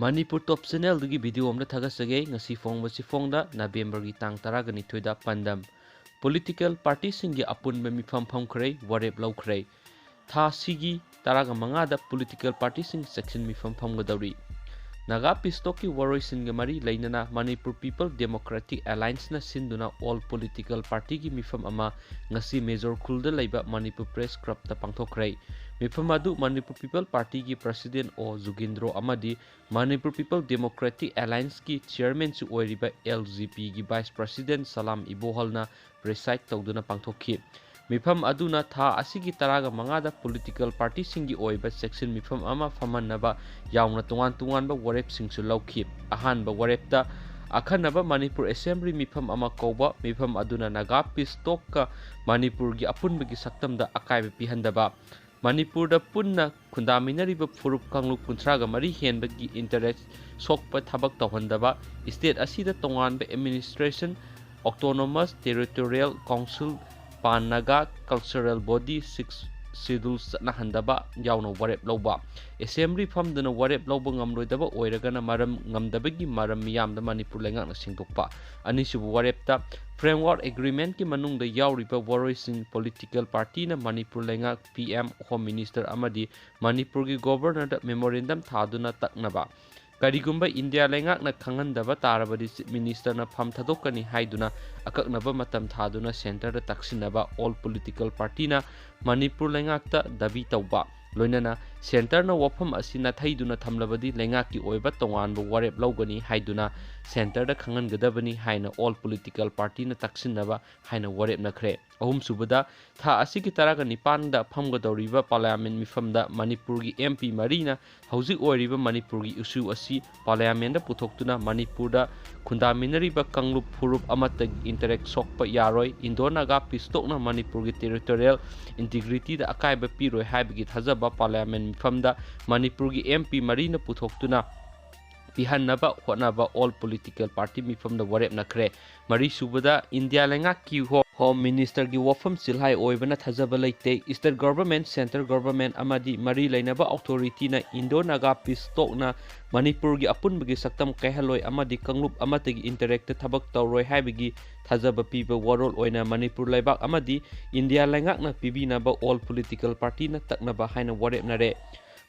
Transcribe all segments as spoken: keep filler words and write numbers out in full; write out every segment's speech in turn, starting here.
ꯃꯅꯤꯄꯨꯔ ꯇꯣꯞ ꯆꯦꯅꯦꯜꯗꯒꯤ video ꯑꯃꯗ ꯊꯥꯒꯠꯆꯒꯦ꯫ ꯉꯁꯤ ꯐꯣꯡꯕꯁꯤ ꯐꯣꯡꯗ ꯅꯕꯦꯝꯕꯔꯒꯤ ꯇꯥꯡ ꯇꯔꯥꯒ ꯅꯤꯊꯣꯏꯗ ꯄꯥꯟꯗꯝ꯫ ꯄꯣꯂꯤꯇꯤꯀꯦꯜ ꯄꯥꯔꯇꯤꯁꯤꯡꯒꯤ ꯑꯄꯨꯟꯕ ꯃꯤꯐꯝ ꯐꯝꯈ꯭ꯔꯦ, ꯋꯥꯔꯦꯞ ꯂꯧꯈ꯭ꯔꯦ꯫ ꯊꯥ ꯑꯁꯤꯒꯤ ꯇꯔꯥꯒ ꯃꯉꯥꯗ ꯄꯣꯂꯤꯇꯤꯀꯦꯜ ꯄꯥꯔꯇꯤꯁꯤꯡ ꯆꯦꯛꯁꯤꯟ ꯃꯤꯐꯝ ꯐꯝꯒꯗꯧꯔꯤ꯫ ꯅꯥꯒꯥ ꯄꯤꯁ ꯇꯣꯛꯀꯤ ꯋꯥꯔꯣꯏꯁꯤꯟꯒ ꯃꯔꯤ ꯂꯩꯅꯅ ꯃꯅꯤꯄꯨꯔ ꯄꯤꯄꯜ ꯗꯦꯃꯣꯀ꯭ꯔꯦꯇꯤꯛ ꯑꯦꯂꯥꯏꯟꯁꯅ ꯁꯤꯟꯗꯨꯅ ꯑꯣꯜ ꯄꯣꯂꯤꯇꯤꯀꯦꯜ ꯄꯥꯔꯇꯤꯒꯤ ꯃꯤꯐꯝ ꯑꯃ ꯉꯁꯤ ꯃꯦꯖꯣꯔ ꯈꯨꯜꯗ ꯂꯩꯕ ꯃꯅꯤꯄꯨꯔ ꯄ꯭ꯔꯦꯁ ꯀ꯭ꯂꯕꯇ ꯄꯥꯡꯊꯣꯛꯈ꯭ꯔꯦ꯫ ꯃꯤꯐꯝ ꯑꯗꯨ ꯃꯅꯤꯄꯨꯔ ꯄꯤꯄꯜ ꯄꯥꯔꯇꯤꯒꯤ ꯄ꯭ꯔꯁꯤꯗꯦꯟ ꯑꯣ ꯖꯨꯒꯤꯟꯗ꯭ꯔꯣ ꯑꯃꯗꯤ ꯃꯅꯤꯄꯨꯔ ꯄꯤꯄꯜ ꯗꯦꯃꯣꯀ꯭ꯔꯦꯇꯤꯛ ꯑꯦꯂꯥꯏꯟꯁꯀꯤ ꯆꯤꯌꯔꯃꯦꯟꯁꯨ ꯑꯣꯏꯔꯤꯕ ꯑꯦꯜ ꯖꯤ ꯄꯤꯒꯤ ꯚꯥꯏꯁ ꯄ꯭ꯔꯁꯤꯗꯦꯟ ꯁꯂꯥꯝ ꯏꯕꯣꯍꯜꯅ ꯄ꯭ꯔꯤꯁꯥꯏꯗ ꯇꯧꯗꯨꯅ ꯄꯥꯡꯊꯣꯛꯈꯤ꯫ ꯃꯤꯐꯝ ꯑꯗꯨꯅ ꯊꯥ ꯑꯁꯤꯒꯤ ꯇꯔꯥꯒ ꯃꯉꯥꯗ ꯄꯣꯂꯤꯇꯤꯀꯦꯜ ꯄꯥꯔꯇꯤꯁꯤꯡꯒꯤ ꯑꯣꯏꯕ ꯆꯦꯛꯁꯤꯟ ꯃꯤꯐꯝ ꯑꯃ ꯐꯝꯍꯟꯅꯕ ꯌꯥꯎꯅ ꯇꯣꯉꯥꯟ ꯇꯣꯉꯥꯟꯕ ꯋꯥꯔꯦꯞꯁꯤꯡꯁꯨ ꯂꯧꯈꯤ꯫ ꯑꯍꯥꯟꯕ ꯋꯥꯔꯦꯞꯇ ꯑꯈꯟꯅꯕ ꯃꯅꯤꯄꯨꯔ ꯑꯦꯁꯦꯝꯕ꯭ꯂꯤ ꯃꯤꯐꯝ ꯑꯃ ꯀꯧꯕ, ꯃꯤꯐꯝ ꯑꯗꯨꯅ ꯅꯥꯒꯥ ꯄꯤꯁ ꯇꯣꯛꯀ ꯃꯅꯤꯄꯨꯔꯒꯤ ꯑꯄꯨꯟꯕꯒꯤ ꯁꯛꯇꯝꯗ ꯑꯀꯥꯏꯕ ꯄꯤꯍꯟꯗꯕ, ꯃꯅꯤꯄꯨꯔꯗ ꯄꯨꯟꯅ ꯈꯨꯟꯗꯥꯃꯤꯟꯅꯔꯤꯕ ꯐꯨꯔꯨꯞ ꯀꯥꯡꯂꯨꯞ ꯀꯨꯟꯊ꯭ꯔꯥꯒ ꯃꯔꯤ ꯍꯦꯟꯕꯒꯤ ꯏꯟꯇꯔꯦꯁ ꯁꯣꯛꯄ ꯊꯕꯛ ꯇꯧꯍꯟꯗꯕ, ꯁ꯭ꯇꯦꯠ ꯑꯁꯤꯗ ꯇꯣꯉꯥꯟꯕ administration, autonomous territorial council, Pan Naga cultural body, sixth schedule ꯆꯠꯅꯍꯟꯗꯕ ꯌꯥꯎꯅ ꯋꯥꯔꯦꯞ ꯂꯧꯕ꯫ ꯑꯦꯁꯦꯝꯕ꯭ꯂꯤ ꯐꯝꯗꯨꯅ ꯋꯥꯔꯦꯞ ꯂꯧꯕ ꯉꯝꯂꯣꯏꯗꯕ ꯑꯣꯏꯔꯒꯅ ꯃꯔꯝ ꯉꯝꯗꯕꯒꯤ ꯃꯔꯝ ꯃꯤꯌꯥꯝꯗ ꯃꯅꯤꯄꯨꯔ ꯂꯩꯉꯥꯛꯅ ꯁꯦꯡꯗꯣꯛꯄ꯫ ꯑꯅꯤꯁꯨꯕ ꯋꯥꯔꯦꯞꯇ ꯐ꯭ꯔꯦꯝꯋꯥꯔꯛ ꯑꯦꯒ꯭ꯔꯤꯃꯦꯟꯠꯀꯤ ꯃꯅꯨꯡꯗ ꯌꯥꯎꯔꯤꯕ ꯋꯥꯔꯣꯏꯁꯤꯟ ꯄꯣꯂꯤꯇꯤꯀꯦꯜ ꯄꯥꯔꯇꯤꯅ ꯃꯅꯤꯄꯨꯔ ꯂꯩꯉꯥꯛ, ꯄꯤ ꯑꯦꯝ, ꯍꯣꯝ ꯃꯤꯅꯤꯁꯇꯔ ꯑꯃꯗꯤ ꯃꯅꯤꯄꯨꯔꯒꯤ ꯒꯣꯕꯔꯅꯔꯗ ꯃꯦꯃꯣꯔꯦꯟꯗꯝ ꯊꯥꯗꯨꯅ ꯇꯛꯅꯕ꯫ ꯀꯔꯤꯒꯨꯝꯕ ꯏꯟꯗꯤꯌꯥ ꯂꯩꯉꯥꯛꯅ ꯈꯪꯍꯟꯗꯕ ꯇꯥꯔꯕꯗꯤ ꯆꯤꯐ ꯃꯤꯅꯤꯁꯇꯔꯅ ꯐꯝ ꯊꯥꯗꯣꯛꯀꯅꯤ ꯍꯥꯏꯗꯨꯅ ꯑꯀꯛꯅꯕ ꯃꯇꯝ ꯊꯥꯗꯨꯅ ꯁꯦꯟꯇꯔꯗ ꯇꯛꯁꯤꯟꯅꯕ ꯑꯣꯜ ꯄꯣꯂꯤꯇꯤꯀꯦꯜ ꯄꯥꯔꯇꯤꯅ ꯃꯅꯤꯄꯨꯔ ꯂꯩꯉꯥꯛꯇ ꯗꯥꯕꯤ ꯇꯧꯕ, ꯂꯣꯏꯅꯅ ꯁꯦꯟꯇꯔꯅ ꯋꯥꯐꯝ ꯑꯁꯤ ꯅꯥꯊꯩꯗꯨꯅ ꯊꯝꯂꯕꯗꯤ ꯂꯩꯉꯥꯛꯀꯤ ꯑꯣꯏꯕ ꯇꯣꯉꯥꯟꯕ ꯋꯥꯔꯦꯞ ꯂꯧꯒꯅꯤ ꯍꯥꯏꯗꯨꯅ ꯁꯦꯟꯇꯔꯗ ꯈꯪꯍꯟꯒꯗꯕꯅꯤ ꯍꯥꯏꯅ ꯑꯣꯜ ꯄꯣꯂꯤꯇꯤꯀꯦꯜ ꯄꯥꯔꯇꯤꯅ ꯇꯛꯁꯤꯟꯅꯕ ꯍꯥꯏꯅ ꯋꯥꯔꯦꯞꯅꯈ꯭ꯔꯦ꯫ ꯑꯍꯨꯝꯁꯨꯕꯗ, ꯊꯥ ꯑꯁꯤꯒꯤ ꯇꯔꯥꯒ ꯅꯤꯄꯥꯟꯗ ꯐꯝꯒꯗꯧꯔꯤꯕ ꯄꯥꯔꯂꯤꯌꯥꯃꯦꯟ ꯃꯤꯐꯝꯗ ꯃꯅꯤꯄꯨꯔꯒꯤ ꯑꯦꯝ ꯄꯤ ꯃꯔꯤꯅ ꯍꯧꯖꯤꯛ ꯑꯣꯏꯔꯤꯕ ꯃꯅꯤꯄꯨꯔꯒꯤ ꯏꯁꯨ ꯑꯁꯤ ꯄꯥꯔꯂꯤꯌꯥꯃꯦꯟꯗ ꯄꯨꯊꯣꯛꯇꯨꯅ ꯃꯅꯤꯄꯨꯔꯗ ꯈꯨꯟꯗꯥꯃꯤꯟꯅꯔꯤꯕ ꯀꯥꯡꯂꯨꯞ ꯐꯨꯔꯨꯞ ꯑꯃꯠꯇꯒꯤ ꯏꯟꯇꯔꯦꯁ ꯁꯣꯛꯄ ꯌꯥꯔꯣꯏ, ꯏꯟꯗꯣ ꯅꯥꯒꯥ ꯄꯤꯁ ꯇꯣꯛꯅ ꯃꯅꯤꯄꯨꯔꯒꯤ ꯇꯦꯔꯤꯇꯣꯔꯤꯌꯦꯜ ꯏꯟꯇꯤꯒ꯭ꯔꯤꯇꯤꯗ ꯑꯀꯥꯏꯕ ꯄꯤꯔꯣꯏ ꯍꯥꯏꯕꯒꯤ ꯊꯥꯖꯕ ꯄꯥꯔꯂꯤꯌꯥꯃꯦꯟ ꯃꯤꯐꯝꯗ ꯃꯅꯤꯄꯨꯔꯒꯤ ꯑꯦꯝ ꯄꯤ ꯃꯔꯤꯅ ꯄꯨꯊꯣꯛꯇꯨꯅ ꯄꯤꯍꯟꯅꯕ ꯍꯣꯠꯅꯕ ꯑꯣꯜ ꯄꯣꯂꯤꯇꯤꯀꯦꯜ ꯄꯥꯔꯇꯤ ꯃꯤꯐꯝꯗ ꯋꯥꯔꯦꯞꯅꯈ꯭ꯔꯦ꯫ ꯃꯔꯤꯁꯨꯕꯗ, ꯏꯟꯗꯤꯌꯥ ꯂꯩꯉꯥꯛꯀꯤ ꯍꯣ-, ꯍꯣꯝ ꯃꯤꯅꯤꯁꯇꯔꯒꯤ ꯋꯥꯐꯝ ꯁꯤꯜꯍꯥꯏ ꯑꯣꯏꯕꯅ ꯊꯥꯖꯕ ꯂꯩꯇꯦ꯫ ꯁ꯭ꯇꯦꯠ ꯒꯚꯔꯟꯃꯦꯟꯠ, ꯁꯦꯟꯇ꯭ꯔꯦꯜ ꯒꯚꯔꯟꯃꯦꯟꯠ ꯑꯃꯗꯤ ꯃꯔꯤ ꯂꯩꯅꯕ ꯑꯣꯊꯣꯔꯤꯇꯤꯅ ꯏꯟꯗꯣ ꯅꯥꯒꯥ ꯄꯤꯁ ꯇꯣꯛꯅ ꯃꯅꯤꯄꯨꯔꯒꯤ ꯑꯄꯨꯟꯕꯒꯤ ꯁꯛꯇꯝ ꯀꯥꯏꯍꯜꯂꯣꯏ ꯑꯃꯗꯤ ꯀꯥꯡꯂꯨꯞ ꯑꯃꯠꯇꯒꯤ ꯏꯟꯇꯔꯦꯛꯇ ꯊꯕꯛ ꯇꯧꯔꯣꯏ ꯍꯥꯏꯕꯒꯤ ꯊꯥꯖꯕ ꯄꯤꯕ ꯋꯥꯔꯣꯜ ꯑꯣꯏꯅ ꯃꯅꯤꯄꯨꯔ ꯂꯩꯕꯥꯛ ꯑꯃꯗꯤ ꯏꯟꯗꯤꯌꯥ ꯂꯩꯉꯥꯛꯅ ꯄꯤꯕꯤꯅꯕ ꯑꯣꯜ ꯄꯣꯂꯤꯇꯤꯀꯦꯜ ꯄꯥꯔꯇꯤꯅ ꯇꯛꯅꯕ ꯍꯥꯏꯅ ꯋꯥꯔꯦꯞꯅꯔꯦ꯫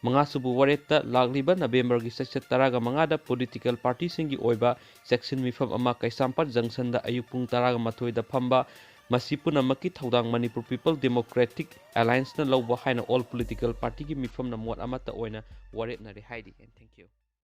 ꯃꯉꯥꯁꯨꯕ ꯋꯥꯔꯦꯞꯇ ꯂꯥꯛꯂꯤꯕ ꯅꯕꯦꯝꯕꯔꯒꯤ ꯆꯩꯆꯠ ꯇꯔꯥꯒ ꯃꯉꯥꯗ ꯄꯣꯂꯤꯇꯤꯀꯦꯜ ꯄꯥꯔꯇꯤꯁꯤꯡꯒꯤ ꯑꯣꯏꯕ ꯆꯦꯛꯁꯤꯟ ꯃꯤꯐꯝ ꯑꯃ ꯀꯩꯁꯥꯝꯄꯥꯠ ꯖꯪꯁꯟꯗ ꯑꯌꯨꯛ ꯄꯨꯡ ꯇꯔꯥꯒ ꯃꯥꯊꯣꯏꯗ ꯐꯝꯕ, ꯃꯁꯤ ꯄꯨꯝꯅꯃꯛꯀꯤ ꯊꯧꯗꯥꯡ ꯃꯅꯤꯄꯨꯔ ꯄꯤꯄꯜ ꯗꯦꯃꯣꯀ꯭ꯔꯦꯇꯤꯛ ꯑꯦꯂꯥꯏꯟꯁꯅ ꯂꯧꯕ ꯍꯥꯏꯅ ꯑꯣꯜ ꯄꯣꯂꯤꯇꯤꯀꯦꯜ ꯄꯥꯔꯇꯤꯒꯤ ꯃꯤꯐꯝꯅ ꯃꯣꯠ ꯑꯃꯠꯇ ꯑꯣꯏꯅ ꯋꯥꯔꯦꯞꯅꯔꯦ ꯍꯥꯏꯔꯤ꯫ And thank you.